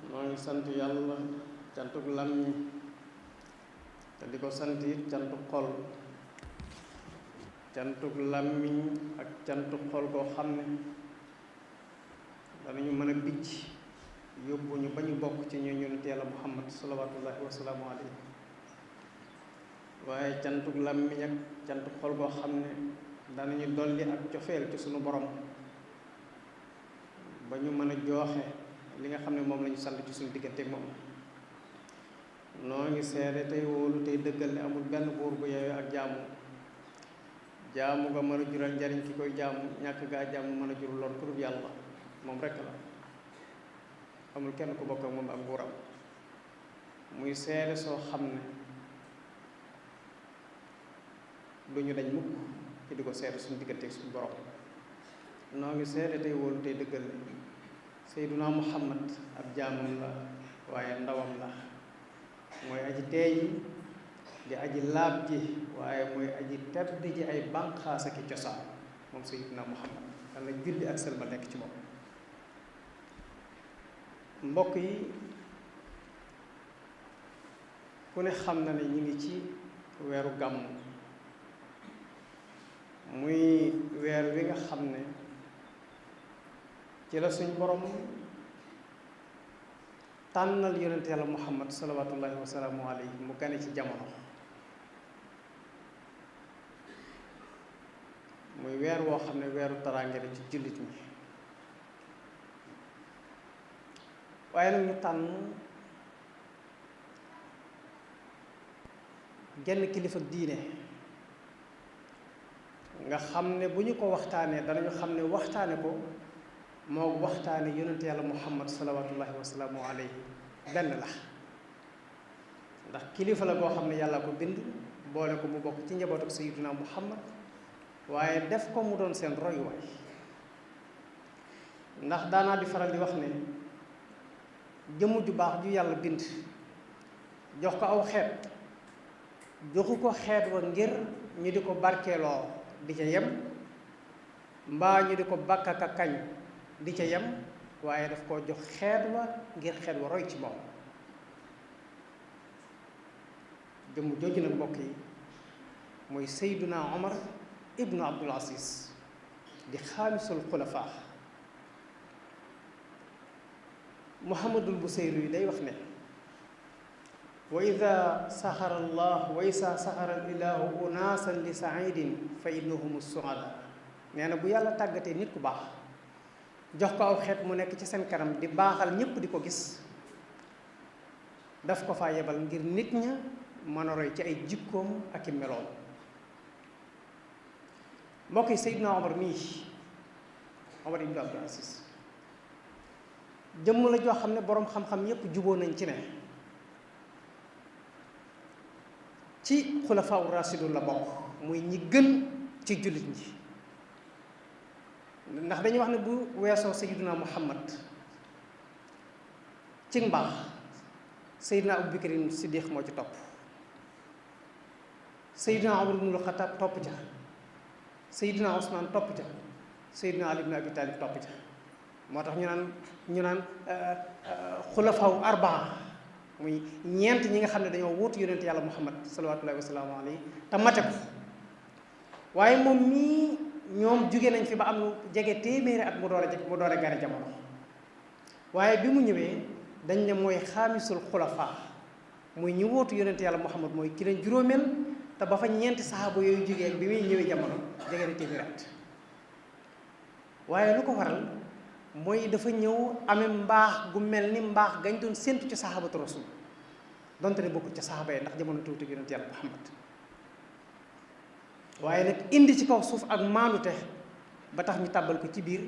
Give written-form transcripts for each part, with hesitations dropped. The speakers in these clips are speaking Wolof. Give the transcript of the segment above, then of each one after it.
noo ngi sant yàlla cantuk làmmiñ te di ko sant it cantuk xol cantuk làmmiñ ak cantuk xol koo xam ne danañu mën a bicc yóbbu ñu ba ñu bokk ci ñu yonent yàlla muhammad salawaatullahi wasalaamu alayhi waaye cantuk làmmiñ ak cantuk xol koo xam ne danañu dolli ak cofeel ci sunu borom ba ñu mën a jooxe li nga xam ne moom lañu sant ci suñu diggante moom noo ngi seede tey wóolu tey dëggal ne amul benn buur bu yeewee ak jaamu nga mën a jural njariñ ki koy jaamu ñàkk gaa jaamu mën a jurul lor ku dul yàlla moom rekk la amul kenn ku bokk ak moom ak nguuram muy seede soo xam ne du ñu dañ mukk ci di ko seede suñu diggante ak suñu borom noo ngi seede tey wóolu tey dëggal ne Seyduna Muhammad ab jaamam la waaye ndawam la mooy aji teey di aji laab ji waaye mooy aji tedd ji ay bànqaas ak cosaan moom Seyduna Muhammad yàlla julli ak sëlma nekk ci moom mbokk yi ku ne xam na ne ñu ngi ci weeru gàmm muy weer wi nga xam ne ci la suñ borom tànnal yonent yàlla muhammad salawaatullahi wasalaamu alayhi mu gane ci jamono muy weer woo xam ne weeru taraange la ci jullit ñi waaye nag ñu tànn genn kilifa diine nga xam ne bu ñu ko waxtaanee danañu xam ne waxtaane ko moo waxtaane yonent yàlla muhammad salawaatullahi wasalaamu alayhi benn la ndax kilifa la boo xam ne yàlla ko bind boole ko mu bokk ci njabootu ak sayyiduna muhammad waaye def ko mu doon seen royuwaay ndax daanaa di faral di wax ne jëmm ju baax ju yàlla bind jox ko aw xeet joxu ko xeet wa ngir ñu di ko barkeeloo di ca yem mbaa ñu di ko bàkkaka kañ di ca yem waaye daf koo jox xeet wa ngir xeet wa roy ci moom jëmm jooju nag mbokk yi mooy Seyduna Omar ibnu Abdul Aziz di xaamisul xulafaa Muhammadul Busayri yi day wax ne wa ida saxara allah wa isa saxara al ilahu unaasan li saidin fa innahum suada nee na bu yàlla tàggatee nit ku baax jox ko aw xeet mu nekk ci seen kanam di baaxal ñépp di ko gis daf ko faa yebal ngir nit ña mën a roy ci ay jikkoom ak i meloom mbokk yi Seydina Omar mii Omar ibn Abdul Aziz jëmm la joo xam ne boroom xam-xam yépp juboo nañ ci ne ci xulafaa rasidun la bokk muy ñi gën ci jullit ñi ndax dañuy wax ne bu weesoo Seydina Muhammad ci mbaax Seydina Abu Bakrin Siddiq moo ci topp Seydina Umar ibnul Xattaab topp ca Seydina Usmaan topp ca Seydina Ali ibn Abi Talib topp ca moo tax ñu naan xulafaaw arbaa muy ñeent ñi nga xam ne dañoo wuutu yonent yàlla Muhammad salawaatullaahi wa salaamu alayhi te mate ko waaye moom mii ñoom jóge nañ fi ba am lu jege téeméeri at mu door a gane jamono waaye bi mu ñëwee dañ ne mooy xaamisul xulafaa muy ñi wóotu yonent yàlla muhammad mooy ki leen juróomeel te ba fa ñeenti saxaaba yooyu jógee bi muy ñëwee jamono jege na téeméeri at waaye lu ko waral mooy dafa ñëw amee mbaax gu mel ni mbaax gañ doon séntu ci saxaabatu rasul donte ne bokkut ca saxaaba yi ndax jamono tuuti yonent yàlla muhammad waaye nag indi ci kaw suuf ak maandute ba tax ñu tàbbal ko ci biir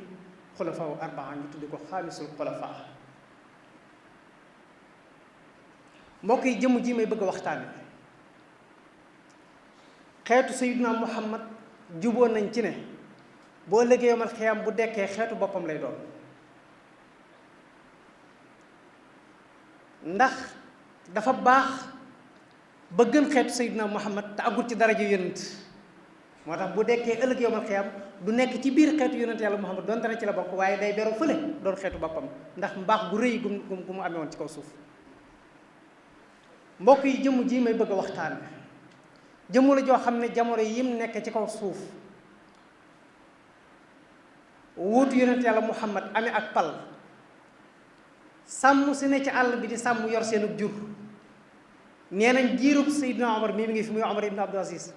xulafaa arbaa ñu tudde ko xaamisul xulafaa mbokk yi jëmm ji may bëgg a waxtaane xeetu sayyiduna muhammad juboo nañ ci ne boo liggéey yomal xiyam bu dekkee xeetu boppam lay doon ndax dafa baax ba gën xeetu sayyiduna muhammad te agul ci daraja yonent moo tax bu dekkee ëllëg yowmal xiyaam du nekk ci biir xeetu yonent yàlla Muhammad donte na ci la bokk waaye day beru fële doon xeetu boppam ndax mbaax gu rëy gu mu amee woon ci kaw suuf. mbokk yi jëmm ji may bëgg a waxtaan jëmm la joo xam ne jamono yim nekk ci kaw suuf wuutu yonent yàlla Muhammad amee ak pal sàmm si ne ci àll bi di sàmm yor seenub jur nee nañ jiirub Seydina Omar mii mi ngi fi muy Omar ibn Abdul Aziz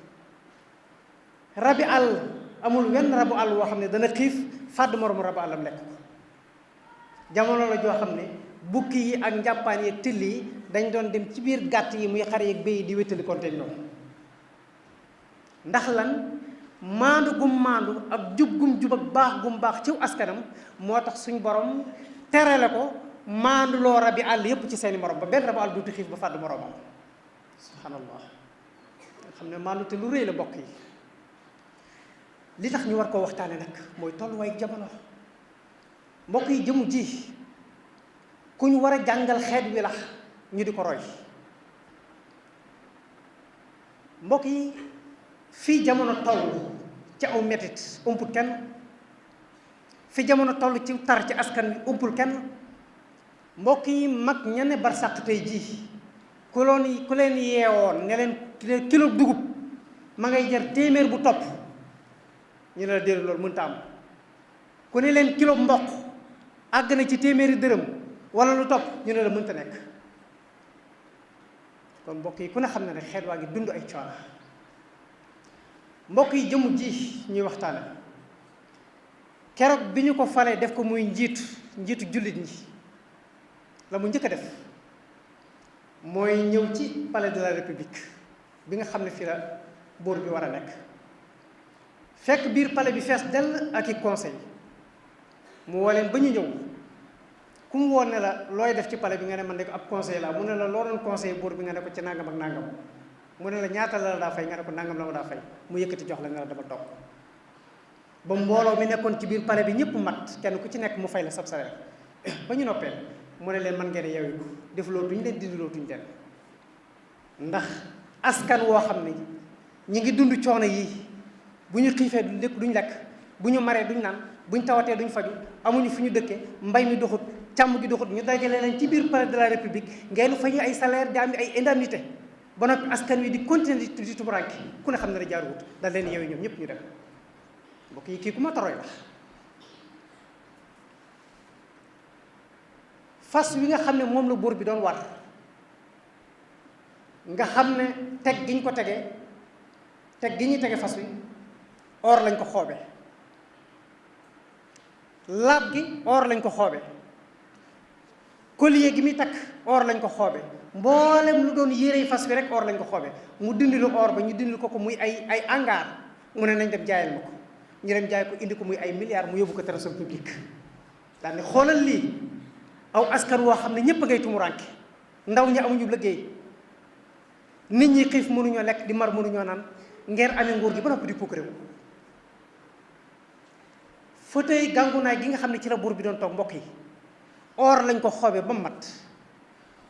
rabi àll amul wenn rabu àll woo xam ne dana xiif fàdd moromu rabu àllam lekk ko jamono la joo xam ne bukki yi ak njàppaan yi till yi dañ doon dem ci biir gàtt yi muy xar yeeg béy di wéttali konte ñoom ndax lan maandu gum maandu ak jub gum jub ak baax gum baax ciw askanam moo tax suñ borom terale ko maandu loo rabi àll yépp ci seeni morom ba benn rabu àll duuti xiif ba fàdd moromam subhanallah nga xam ne maandu te lu rëy la bokk yi li tax ñu war koo waxtaane nag mooy tolluwaay jamono mbokk yi jëmu ji ku ñu war a jàngal xeet wi la ñu di ko roy mbokk yi fii jamono toll ci aw metit umpul kenn fi jamono toll ci tar ci askan wi umpul kenn mbokk yi mag ña ne barsàq tey jii ku leen yeewoon ne leen kilo dugub ma ngay jar téeméer bu topp ñu ne la déedéet loolu mënta am ku ne leen kilo mboq àgg na ci téeméeri dërëm wala lu topp ñu ne la mënta nekk kon mbokk yi ku ne xam na ne xeet waa ngi dund ay coono mbokk yi jëmu ji ñuy waxtaane keroog bi ñu ko falee def ko muy njiitu jullit ñi la mu njëkk a def mooy ñëw ci palais de la république bi nga xam ne fii la buur bi war a nekk fekk biir palais bi fees dell ak i conseil mu woo leen ba ñu ñëw ku mu woon ne la looy def ci palais bi nga ne man de ko ab conseil la mu ne la loo doon conseil buur bi nga ne ko ci nangam ak nangam mu ne la ñaata la daa fay nga ne ko nangam la ma daa fay mu yëkkati jox la nga la dama toog ba mbooloo mi nekkoon ci biir palais bi ñëpp mat kenn ku ci nekk mu fay la sab salaire ba ñu noppee mu ne leen man ngeen yeewi ko def loo tuñ leen dindi loo tuñ leen ndax askan woo xam ne ñi ngi dund coono yii bu ñu xiifee duñ lekk bu ñu maree duñ naan bu ñu tawatee duñ faju amuñu fu ñu dëkkee mbay mi doxut càmm gi doxut ñu dajale leen ci biir palais de la république ngeen fay ay salaire di am ay indemnité ba noppi askan wi di continuer di tumuranke ku ne xam ne jaaruwut daal leen yeewi ñoom ñëpp ñu dem mbokk yi kii ku ma taroy la fas wi nga xam ne moom la buur bi doon war nga xam ne teg gi ñu ko tegee teg gi ñuy tege fas wi or lañ ko xoobe laab gi or lañ ko xoobe collier gi muy takk or lañ ko xoobe mboolem lu doon yérey fas wi rek or lañ ko xoobe mu dindilu or ba ñu dindil ko muy ay hangar mu ne nañ dem jaayal ma ko ñu dem jaay ko indi ko muy ay milliards mu yóbbu ko trésor public daal ne xoolal lii aw askan woo xam ne ñëpp a ngay tumuranke ndaw ñi amuñu liggéey nit ñi xiif mënuñoo lekk di mar mënuñoo naan ngeen amee nguur gi ba noppi di puuk réew fauteuil gàngunaay gi nga xam ne ci la buur bi doon toog mbokk yi or lañ ko xoobe ba mu mat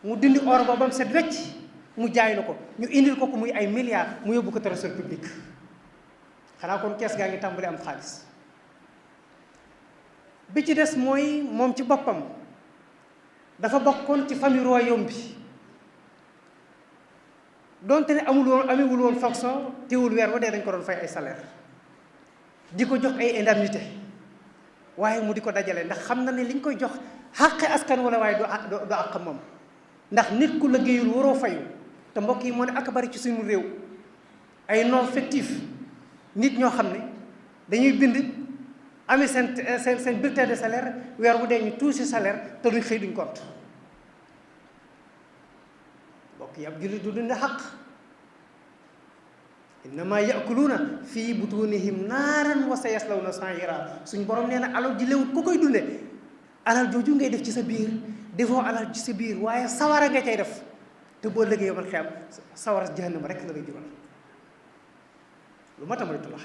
mu dindi or ba mu set wecc mu jaay la ko ñu indil ko muy ay milliards mu yóbbu ko trésor public xanaa kon kees gaa ngi tàmbali am xaalis bi ci des mooy moom ci boppam dafa bokkoon ci famille royaume bi donte ne amewul woon fonction teewul weer wa dee dañ ko doon fay ay salaire di ko jox ay indemnité waaye mu di ko dajale ndax xam na ne liñ koy jox xàqe askan wala waaye du àq moom ndax nit ku liggéeyul waroo fayu te mbokk yi moo ne ak bari ci suñu réew ay non fictif nit ñoo xam ne dañuy bind amee seen bulletin de salaire weer bu dee ñu touché salaire te duñ xëy duñ compte mbokk yi ab jullit du dund xaq innama yakuluuna fii butunihim naaran wa sayaslawna saira suñ borom nee na alal ji lewut ku koy dunde alal jooju ngay def ci sa biir defoo alal ci sa biir waaye sawara nga cay def te boo liggéey yomal xiyam sawara jahannama rek la lay jural lu ma tamoytu la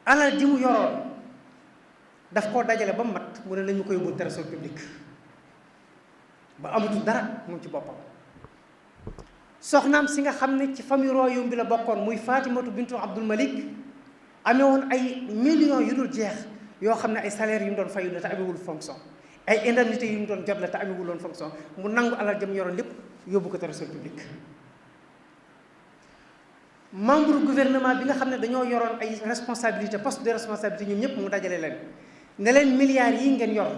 alal ji mu yoroon daf koo dajale ba mu mat mu ne nañ ma ko yóbbu trésor public ba amatul dara moom ci boppam soxnaam si nga xam ne ci famille royaume bi la bokkoon muy Fatimatu bintu Abdul Malik amee woon ay millions yu dul jeex yoo xam ne ay salaires yu mu doon fayu la te amewul fonction ay indemnités yu mu doon jot la te amewul woon fonction mu nangu alal jëm yoroon lépp yóbbu ko trésor public. membre gouvernement bi nga xam ne dañoo yoroon ay responsabilité poste de responsabilité ñoom ñëpp mu dajale leen ne leen milliards yi ngeen yor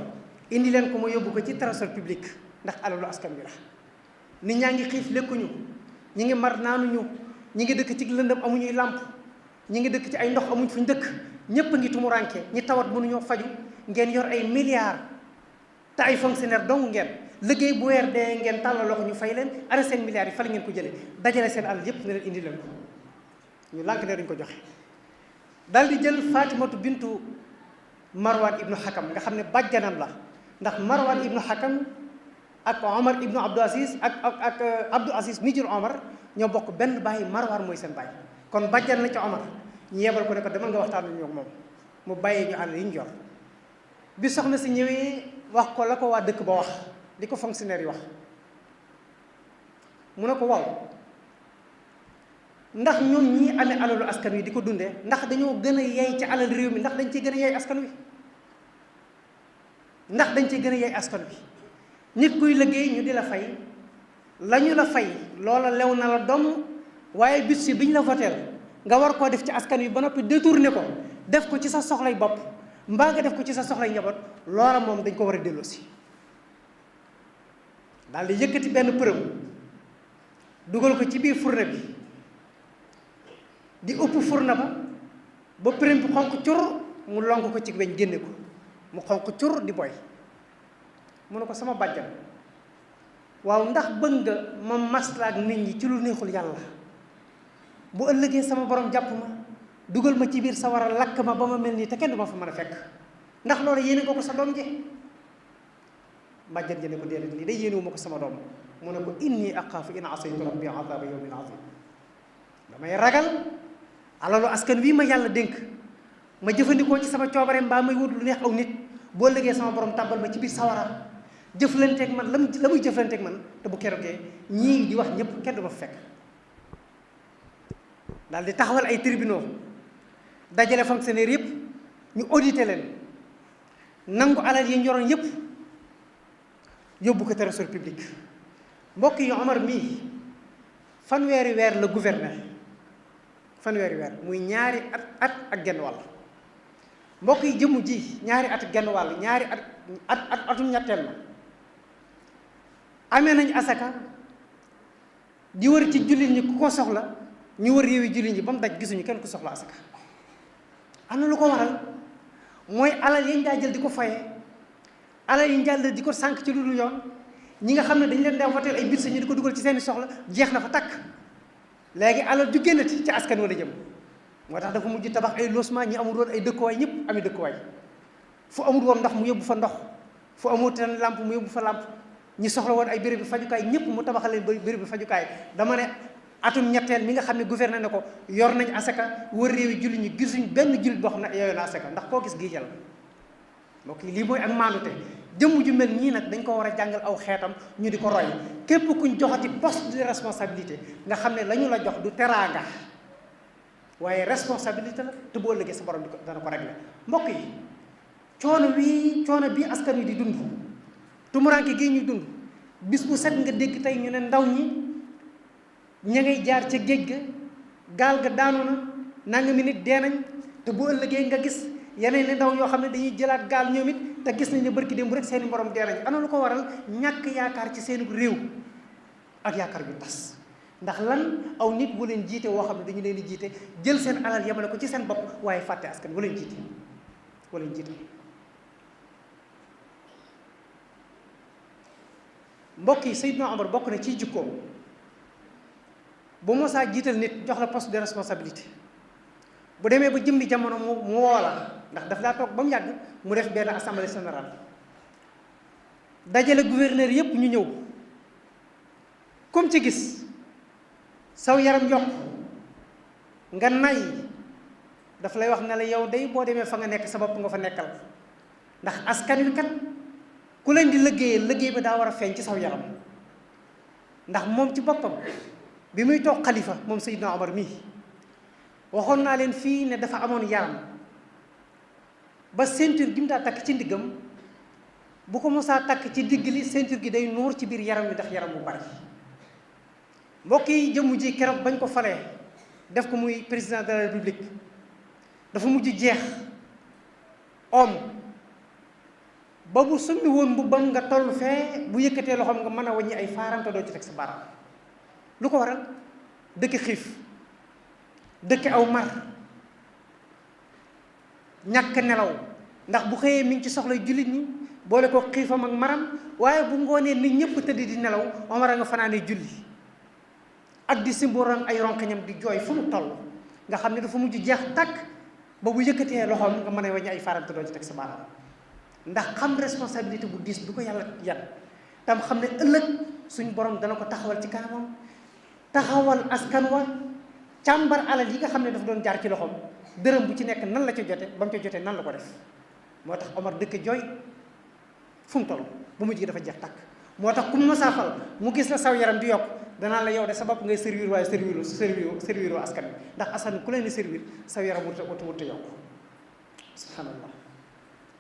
indi leen ko ma yóbbu ko ci trésor public ndax alalu askan wi la. nit ñaa ngi xiif lekkuñu ñi ngi mar naanuñu ñi ngi dëkk ci lëndëm amuñuy làmp ñi ngi dëkk ci ay ndox amuñ fuñ dëkk ñëpp a ngi tumuranke ñi tawat mënuñoo faju ngeen yor ay milliards te ay fonctionnaire dong ngeen liggéey bu weer dee ngeen tàllal loxo ñu fay leen ana seen milliards yi fa la ngeen ko jëlee dajale seen alal yëpp ne leen indi leen ko ñu lànk ne duñ ko joxe. dal di jël Fatimatu bintu Marwan ibnu Hakam nga xam ne bàjjanam la ndax Marwan ibnu Hakam ak Omar ibnu Abdou Aziz ak Abdou Aziz mi jur Omar ñoo bokk benn bàyyi. Marwan mooy seen bàyyi kon bàjjan na ci Omar ñu yebal ko ne ko demal nga waxtaan ak moom mu bàyyee ñu àll yi ñu yor. bi soxna si ñëwee wax ko la ko waa dëkk ba wax li ko fonctionnaire yi wax mu ne ko waaw ndax ñoom ñii amee alalu askan wi di ko dundee ndax dañoo gën a yey ci alal réew mi ndax dañ ciy gën a yey askan wi ndax dañ ciy gën a yey askan wi. nit kuy liggéey ñu di la fay la ñu la fay loola lew na la doom waaye budget bi ñu la voteel nga war koo def ci askan wi ba noppi détourné ko def ko ci sa soxlay bopp mbaa nga def ko ci sa soxlay njaboot loola moom dañ ko war a delloosi. daal di yëkkati benn përëm dugal ko ci biir fourne bi di upp fourne ba përëm bi xonq cur mu lonk ko ci weñ génne ko mu xonq cur di boy. mu ne ko sama bàjjan waaw ndax bëgg nga ma maslaak nit ñi ci lu neexul yàlla bu ëllëgee sama borom jàpp ma dugal ma ci biir sawara lakk ma ba ma mel nii te kenn du ma fa mën a fekk ndax loolu yéene nga ko sa doom ji. bàjjan ji ne ko déedéet lii day yéenewu ma ko sama doom mu ne ko inni axaafu in asaytu rabbi azaaba yawmin azim damay ragal alalu askan wi ma yàlla dénk ma jëfandikoo ci sama coobare mbaa may wut lu neex aw nit boo ëllëgee sama borom tàbbal ma ci biir sawara jëflanteeg man la muy jëflanteeg man te bu keroogee ñii di wax ñëpp kenn du ma fekk. daal di taxawal ay tribunaux dajale fonctionnaire yëpp ñu audité leen nangu alal yi njoroon yëpp yóbbu ko trésor public. mbokk yi Omar mii fanweeri weer la gouverner fanweeri weer muy ñaari at ak genn wàll. mbokk yi jëmm ji ñaari at ak genn wàll ñaari atum ñetteel ma amee nañ asaka di wër ci jullit ñi ku ko soxla ñu wër réewi jullit ñi ba mu daj gisuñu kenn ku soxla asaka. am na lu ko waral mooy alal yañ daa jël di ko faye alal yañ daa jël di ko sànq ci lu dul yoon ñi nga xam ne dañ leen daa woteel ay budget ñu di ko dugal ci seeni soxla jeex na fa takk léegi alal ju génnati ci askan wala jëm. moo tax dafa mujj tabax ay logement ñi amul woon ay dëkkuwaay ñëpp ami dëkkuwaay fu amul woon ndox mu yóbbu fa ndox fu amul ten lamp mu yóbbu fa lamp ñi soxla woon ay béréb bi fajukaay ñëpp mu tabaxal leen béréb bi fajukaay. dama ne atum ñetteel mi nga xam ne gouverner na ko yor nañ asaka wër réewi jullit ñi gisuñ benn jullit boo xam ne yooyu na asaka ndax koo gis giijal mbokk yi lii mooy ak maandute. jëmm ju mel nii nag dañ ko war a jàngal aw xeetam ñu di ko roy képp kuñ joxati poste de responsabilité nga xam ne la ñu la jox du teraanga waaye responsabilité la te boo ëllëgee sa borom di ko dana ko régler. mbokk yi coono bii askan wi di dund tumuraanke gii ñuy dund bis bu set nga dégg tey ñu ne ndaw ñi ña ngay jaar ca géej ga gaal ga daanu na nangami nit dee nañ te bu ëllëgee nga gis yeneen i ndaw yoo xam ne dañuy jëlaat gaal ñoom it te gis nañ ne barki démb rek seeni borom dee nañ. ana lu ko waral ñàkk yaakaar ci seen réew ak yaakaar ju tas. ndax lan aw nit bu leen jiite woo xam ne dañu leen di jiite jël seen alal yemale ko ci seen bopp waaye fàtte askan wala leen jiite wala leen jiite. mbokk yi Seydina Omar bokk na ci jikkoom bu mosaa jiital nit jox la poste de responsabilité bu demee ba jëmbi jamono mu woo la ndax daf daa toog ba mu yàgg mu def benn assemblée générale dajale gouverneur yépp ñu ñëw comme ci gis saw yaram yokk nga nay daf lay wax ne la yow day boo demee fa nga nekk sa bopp nga fa nekkal ndax askan wi kat ku leen di liggéeyee liggéey ba daa war a feeñ ci saw yaram ndax moom ci boppam bi muy toog xalifa moom Seydina Omar mii waxoon naa leen fii ne dafa amoon yaram ba ceinture gi mu daa takk ci ndiggam bu ko mosaa takk ci digg li ceinture gi day nuur ci biir yaram wi ndax yaram bu bari. mbokk yi jëmm ji keroog bañ ko falee def ko muy président de la république dafa mujj jeex ba bu summi woon mbubbam nga toll fee bu yëkkatee loxoom nga mën a wàññi ay faaram te doo ci teg sa baaraam. lu ko waral dëkk xiif dëkk aw mar ñàkk nelaw ndax bu xëyee mi ngi ci soxlay jullit ñi boole ko xiifam ak maram waaye bu ngoonee nit ñëpp tëdd di nelaw Omar a nga fanaanee julli ak di simboran ay ronkañam di jooy fu mu toll nga xam ne dafa mujj jeex tàkk ba bu yëkkatee loxoom nga mën a wàññi ay faaram te doo ci teg sa baaraam ndax xam responsabilité bu diis bi ko yàlla yan tam xam ne ëllëg suñ borom dana ko taxawal ci kanamam taxawal askan wa càmbar alal yi nga xam ne dafa doon jaar ci loxoom dërëm bu ci nekk nan la ca jote ba mu ca jotee nan la ko def moo tax Omar dëkk jooy fu mu toll bu mujj gi dafa jeex tàkk moo tax ku mu masaafal mu gis la saw yaram di yokk danaa la yow de sa bopp ngay servir waaye servir askan bi ndax askan ku leen di servir saw yaram wut yokk subhanallah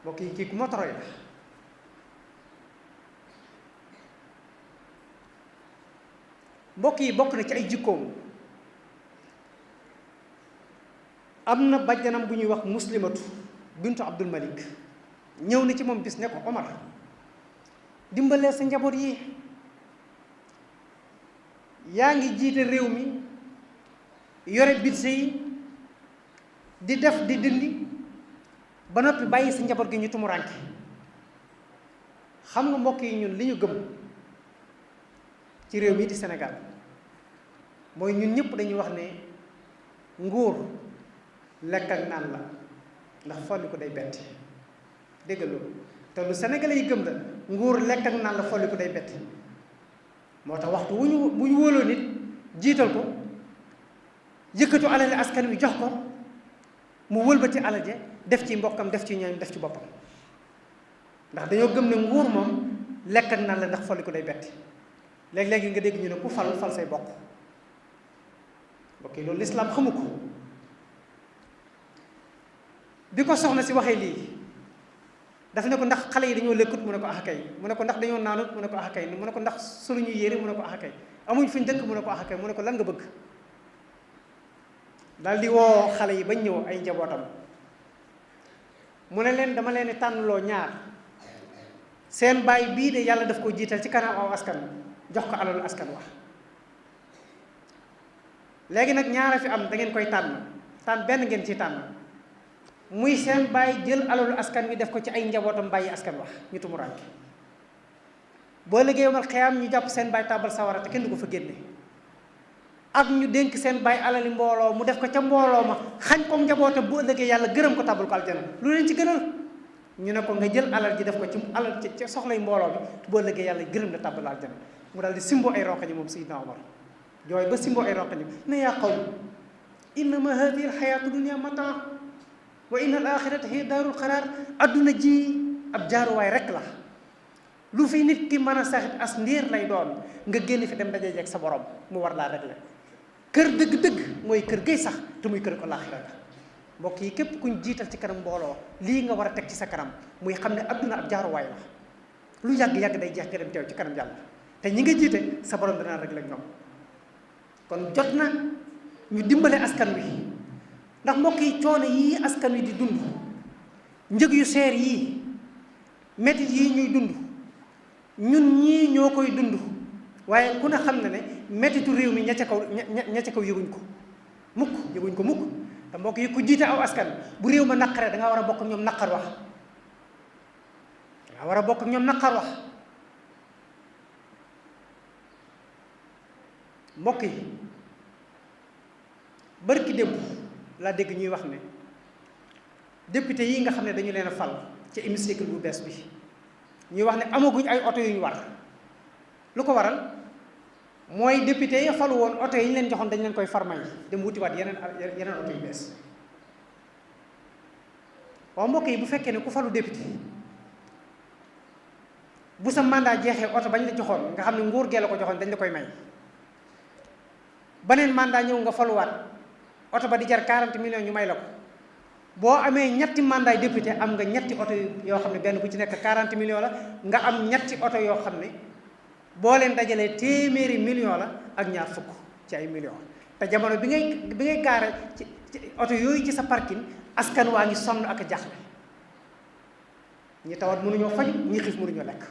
mbokk yi kii ku ma toroy la mbokk yi bokk na ci ay jikkoom am na bàjjanam bu ñuy wax muslimatu bintu Abdul Malik ñëw na ci moom bis ne ko Omar dimbalee sa njaboot yi yaa ngi jiite réew mi yore budget yi di def di dindi ba noppi bàyyi sa njaboot gi ñu tumuraanke xam nga mbokk yi ñun li ñu gëm ci réew mi di Sénégal mooy ñun ñëpp dañuy wax ne nguur lekk ak naan la ndax folli ko day bett dégg nga loolu te lu Sénégalais yi gëm la nguur lekk ak naan la folli ko day bett moo tax waxtu bu ñu wóoloo nit jiital ko yëkkatu alali askan wi jox ko mu wëlbati alal ja def ci mbokkam def ci ñooñu def ci boppam ndax dañoo gëm ne nguur moom lekk ak naan la ndax folli ko day bett léegi-léegi nga dégg ñu ne ku fal say bokk ok loolu lislaam xamu ko bi ko soxna si waxee lii daf ne ko ndax xale yi dañoo lekkut mu ne ko axakay mu ne ko ndax dañoo naanut mu ne ko axakay mu ne ko ndax soluñu yére mu ne ko axakay amuñ fuñ dëkk mu ne ko axakay mu ne ko lan nga bëgg daal di woo xale yi bañ ñëw ay njabootam mu ne leen dama leen tànnloo ñaar seen baay bii de yàlla daf ko jiital ci kanam aw askan jox ko alalu askan wax léegi nag ñaara fi am da ngeen koy tànn benn ngeen ci tànn muy seen baay jël alalu askan wi def ko ci ay njabootam bàyyi askan wax ñu tumuraanke boo liggéey mal xeyaam ñu jàpp seen baay tàbbal sawara te kenn du ko fa génne ak ñu dénk seen baay alali mbooloo mu def ko ca mbooloo ma xañ ko njabootam bu ëllëgee yàlla gërëm ko tàbbal ko aljana lu leen ci gënal ñu ne ko nga jël alal ji def ko ci alal ci soxlay mbooloo bi boo ëllëgee yàlla gërëm la tàbbal aljana mu daal di simbo ay ronqañi moom Seydina Omar jooy ba simbo ay ronqañi ne yaa qawm innama hadihi alxayaatu dunia mataa wa inna al axirata hiya daarul qaraar adduna ji ab jaaruwaay rek la lu fi nit ki mën a saxit as ndiir lay doon nga génn fi dem dajee ak sa borom mu war laa régler kër dëgg-dëgg mooy kër gay sax te muy kër ko laaxira la mbokk yi képp kuñ jiital ci kanam mbooloo lii nga war a teg ci sa kanam muy xam ne adduna ab jaaruwaay la lu yàgg-yàgg day jeex nga dem teew ci kanam yàlla te ñi nga jiite sa borom danaa régler ñoom kon jot na ñu dimbale askan wi ndax mbokk yi coono yii askan wi di dund njëg yu seer yii métit yii ñuy dund ñun ñii ñoo koy dund waaye ku ne xam na ne métitu réew mi ña ca kaw yëguñ ko mukk te mbokk yi ku jiite aw askan bu réew ma naqaree da nga war a bokk ñoom naqar wax da nga war a bokk ñoom naqar wax mbokk yi barki démb laa dégg ñuy wax ne député yi nga xam ne dañu leen a fal ci hémicycle bu bees bi ñuy wax ne amaguñ ay oto yu ñu war lu ko waral mooy député yi falu woon oto yi ñu leen joxoon dañ leen koy farmay dem wutiwaat yeneen oto yu bees waaw mbokk yi bu fekkee ne ku falu député bu sa mandat jeexee oto bañ la joxoon nga xam ne nguur gee la ko joxoon dañ la koy may beneen mandat ñëw nga faluwaat oto ba di jar 40 millions ñu may la ko boo amee ñetti mandat député am nga ñetti oto yoo xam ne benn bu ci nekk 40 millions la nga am ñetti oto yoo xam ne boo leen dajalee téeméeri millions la ak ñaar fukk ci ay millions te jamono bi ngay gaare ci oto yooyu ci sa parking askan waa ngi sonn ak jaxle ñi tawat mënuñoo faju ñi xiif mënuñoo lekk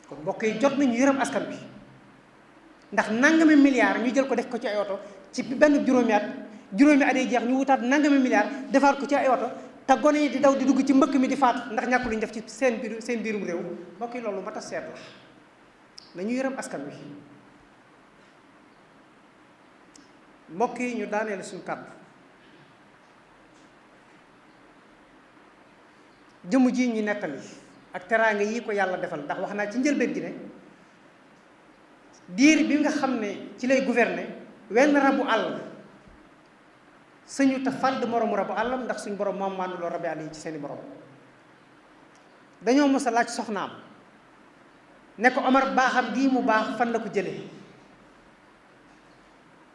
kon mbokk yi jot nañu yërëm askan bi ndax nangami milliards ñu jël ko def ko ci ay oto ci benn juróomi at yi jeex ñu wutaat nangami milliards defaat ko ci ay oto te gone yi di daw di dugg ci mbëkk mi di faatu ndax ñàkk lu ñu def ci seen biirum réew mbokk yi loolu mat a seet la nañu yërëm askan wi mbokk yi ñu daaneel suñu kàddu jëmm ji ñu nettali ak teraanga yi ko yàlla defal ndax wax naa ci njëlbeen gi ne diir bi nga xam ne ci lay gouverner wenn rabu àll sëñu te fàdd moroomu rabu àllam ndax suñu borom moom maanuloo rabi àll yi ci seeni morom dañoo mos a laaj soxnaam ne ko Omar baaxam gii mu baax fan la ko jëlee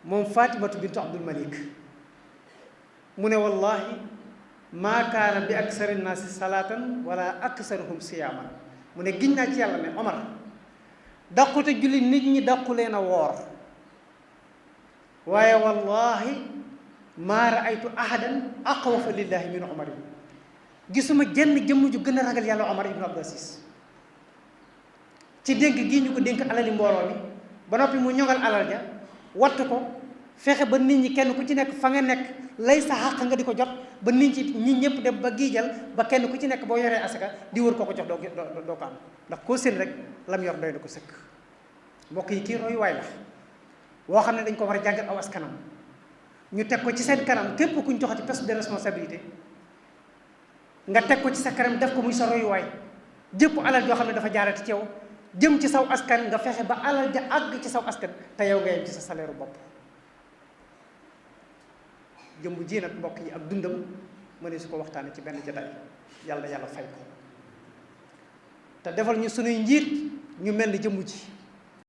moom Fatimatu bintu Abdul Malik mu ne wallahi maa kaana bi aksari naasi salaatan wala aksaruhum siyaaman mu ne giñ naa ci yàlla ne Omar daqute julli nit ñi daqu leen a woor waaye wallahi maa raaytu ahadan aqwafa lillahi min Omar yi gisuma jenn jëmm ju gën a ragal yàlla Omar ibn Abdul Aziz ci dénk gii ñu ko dénk alali mbooloo mi ba noppi mu ñoŋal alal ja wattu ko fexe ba nit ñi kenn ku ci nekk fa nga nekk lay sa xàq nga di ko jot ba nit ñëpp dem ba giijal ba kenn ku ci nekk boo yoree asaka di wër koo ko jox doo ko am ndax koo seen rek lam yor doy na ko sëkk mbokk yi kii royu waay la woo xam ne dañ ko war a jàngal aw askanam ñu teg ko ci seen kanam képp kuñ joxati poste de responsabilité nga teg ko ci sa kanam def ko muy sa royuwaay jëpp alal joo xam ne dafa jaarati ci yow jëm ci saw askan nga fexe ba alal ja àgg ci saw askan te yow nga yem ci sa salaire bopp jëmb ji nag mbokk yi ak dundam mënee su ko waxtaane ci benn jotaay yàlla fay ko te defal ñu sunuy njiit ñu mel ni jëmm ji